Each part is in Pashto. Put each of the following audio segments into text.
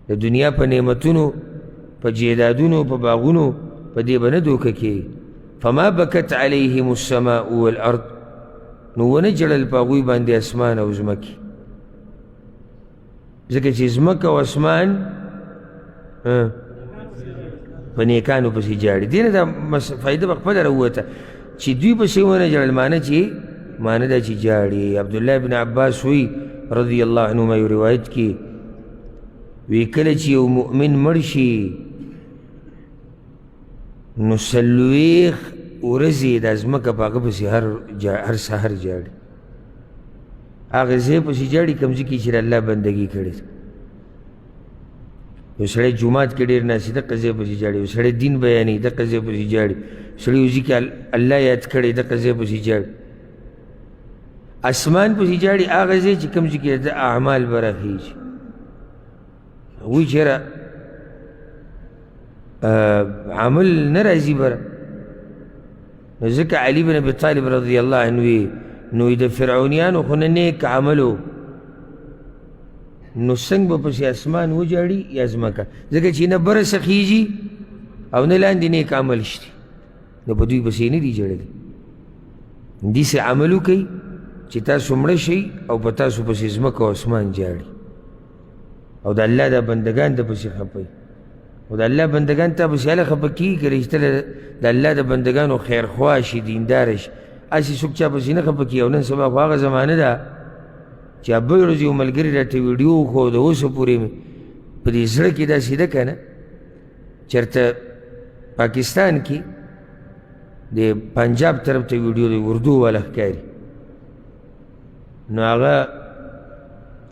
د دنیا په نعمتونو، په جیدادونو، په باغونو، په دې به نه دوکه کېږي. فما بکت علیهم السماء والارض، نو ونه ژړل په هغوی باندې اسمان او ځمکې، ځکه چې ځمکه او اسمان په نیکانو پسې ژاړي. دې نه دا فایده به خپله راووته چې دوی پسې ونه ژړل، معنی چې معنی دا چې ژاړي. عبدالله بن عباس وایي رضی الله عنهما یو روایت کې وی کله چې یو مؤمن مړ شي نو 40 ورځې دا ځمکه په هغه پسې هر سحر ژاړي، هغه ځای پسې ژاړي کوم ځای کې چې د الله بندګي کړې ده. یو سړی جومات کې ډېر ناست وي، دقه ځای پسې ژاړي. یو سړی دین بیانوي، دقه ځای پسې ژاړي. سړی یو ځای کې الله یاد کړی، دقه ځای پسې ژاړي. اسمان پسې ژاړي، هغه ځای چې کوم ځای کې د اعمال به راخېږي. هغوی چېرې عمل نه راځي بره. نو ځکه علي بن ابي طالب رضی الله عنه وی نو د فرعونیانو خو نه نیک عمل و، نو څنګه به پسې اسمان وژاړي یا ځمکه؟ ځکه چې نه بره څه خیږي او نه لاندې نیک عمل شته، نو په دوی پسې نه دي ژړلي. داسې عمل وکړئ چې تاسو مړه شئ او په تاسو پسې ځمکه او اسمان ژاړي، او د الله دا بندګان د پسې خفه وي. او د الله بندګان تا پسې هله خفه کېږي کله چې ته د الله د بندګانو خیرخواه شي، دیندار شي. هسې څوک چا پسې نه خفه کېږي. او نن سبا خو هغه زمانه ده چې بل ورځ یو ملګري راته ویډیو وښوده، اوسه پورې مې په دې زړه کې داسې ده که نه، چېرته پاکستان کې د پنجاب طرف ته ویډیو دی، اردو والا ښکاري. نو هغه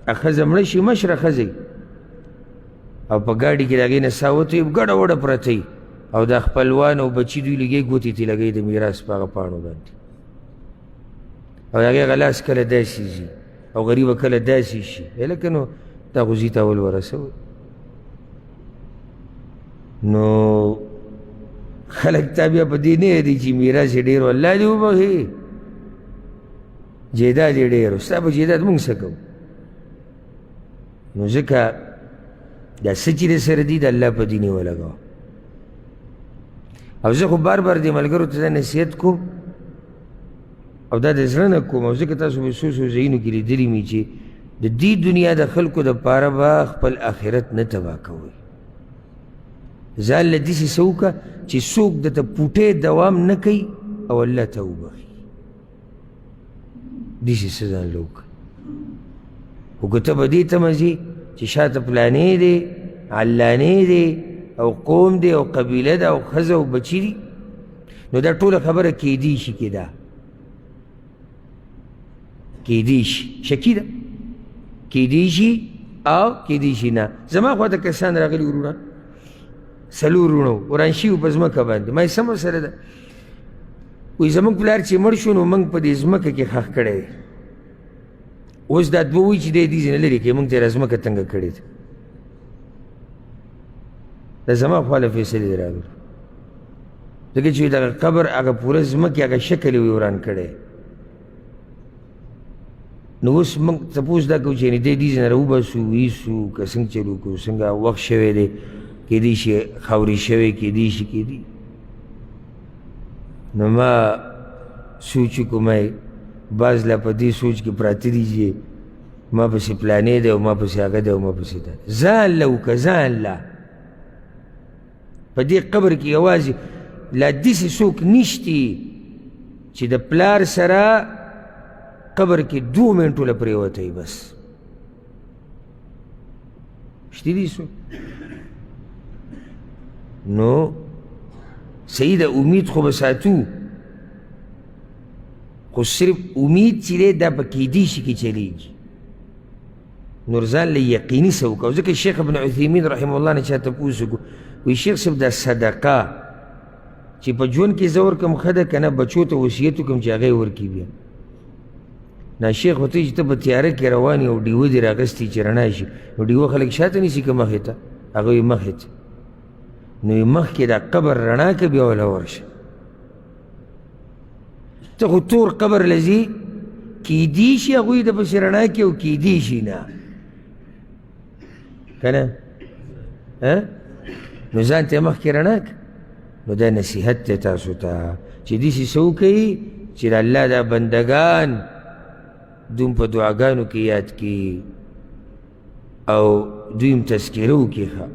ښځه مړه شي، مشره ښځه او په ګاډي کې د هغې نه ساه وتې، ګډه وډه پرته وي، او دا خپلوان او بچي دوی لګوي ګوتې ترې لګوي د میراث په هغه پاڼو باندې، او د هغې هغه لاس کله داسې ځي او غریبه کله داسې شي. هلکه نو دا خو ځي ته اول ورسوئ. نو خلک تا بیا په دې نه یادوي چې میراث یې ډېر و، الله دې وبخښي، جایداد یې ډېر و، ستا په جایداد موږ څه کوو؟ نو ځکه دا څه چې در سره دي د الله په دین یې ولګوه. او زه خو بار بار دې ملګرو ته دا نصیحت کوم او دا د زړه نه کوم، او ځکه تاسو به څو څو ځایونو کې لیدلي مې چې د دې دنیا د خلکو دپاره به خپل آخرت نه تباه کوئ. ځان له داسې څه وکړه چې څوک درته پوټی دوام نه کوي او الله ته وبخښي، داسې څه ځان له وکړه. خو که ته په دې تمه ځې چې شاته پلانې دی، علانې دی، او قوم دی، او قبیله ده، او ښځه او بچي دي، نو دا ټوله خبره کیدی شي، کې ده کیدی شي، شکي ده، کیدی شي او کیدی شي نه. زما خواته کسان راغلي وروڼه، څلور وروڼه وران شوي په ځمکه باندې. ما یې څه مسله ده؟ وایي زموږ پلار چې مړ شو نو موږ په دې ځمکه کې ښخ کړی دی. اوس دا دوه وایي چې دی دې ځای نه لرې کوي، موږ ته یې ځمکه تنګه کړې ده. دا زما خوا له فیصلې دی راغلي، ځکه چې دغه قبر هغه پوره ځمکې هغه شکل یې وران کړی. نو اوس موږ تپوس دا کوو چې یعنې دی دې ځای نه راوباسو، ویسو که څنګه چل وکړو، څنګه وخت شوی دی، کیدی شي خاورې شوی، کیدی شي کیدی. نو ما سوچ وکړو، ما بعض لا په دې سوچ کې پراته دي چې ما پسې پلانې دی او ما پسې هغه دی او ما پسې ده. ځان له وکړه، ځان له په دې قبر کې یوازې لا داسې څوک نشتي چې د پلار سره قبر کې دوو منټو له پرېوتی، بس شته دي څوک؟ نو صحیح ده، امید خو به ساتو، خو صرف امید چې دی دا په کیدی شي کې چلیږي. نور ځان له یقیني څه وکړو. ځکه شیخ ابن عثیمین رحمه الله نه چا تپوس وکړو، وایي شیخ صاحب دا صدقه چې په ژوند کې زه ورکړم ښه ده که نه بچو ته وصیت وکړم چې هغه یې ورکړي؟ بیا نا شیخ ورته وایي چې ته په تیاره کې روان یې او ډیوه دې راغستې چې رڼا شي، نو ډیوه خلک شاته نیسي که مخې ته؟ هغه وایي مخې ته. نو یې مخکې دا قبر رڼا که بیا وله ورشه. ته خو تور قبر له ځې، کیدی شي هغوی د پسې رڼا کې او کیدی شي نه، که نه؟ نو ځان ته مخکې رڼا کړه. نو دا نصیحت دی تاسو ته چې داسې څه وکړئ چې د الله دا بندګان دوم په دعاګانو کې یاد کړي او دوی هم تذکره وکړي. ښه.